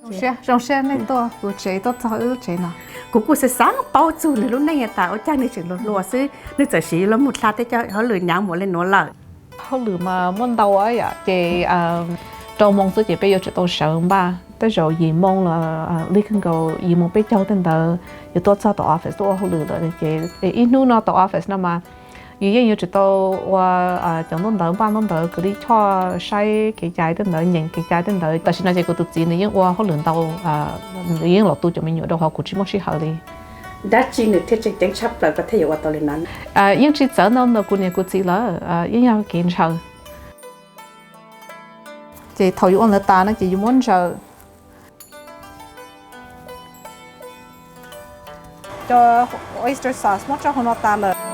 Zoo siab nej tuaj kuv tsev, tuaj txog wb tsev no. Kuv kuj xav xav paub txog nws lub neej tas ua cas nws tseem hluas hluas xwb, nws txawm siv los mus hla tej cov hauj lwm hnyav npaum li nuav lawm. Hauj lwm mas muaj ntau yom, ces rau moo xwb ces peb yuav tsum tau sawv npaj tej zaum yim moo los li kawg nkaus yim moo peb caug tej ntawd yuav tuaj txog tom office tuaj ua hauj lwm lawm ces ib hnub no tom office no mas yus yeej yuav tsum tau ua cov ntaub ntawv, npaj ntaub ntawv, kws li choj saib kev cai tej ntawd, nyeem kev cai tej ntawd. Tam sim no ces kuv tus txiv nws yeej ua hauj lwm ntau, nws yeej los tu cov me nyuam rau qhov kuv tsis muaj sij hawm li. Dab tsi nws thiaj tseem ceeb tshaj plaws koj thiaj yuav ua tau li no? Yeej tsis txawv ntau ntawm kuv niam kuv txiv lawm, yeej yog kev ntshaw. Ces thaum yus ua ntawd tas no ces yus muab ntsaws. Cov oyster sauce muab tso hauv no tas lawm.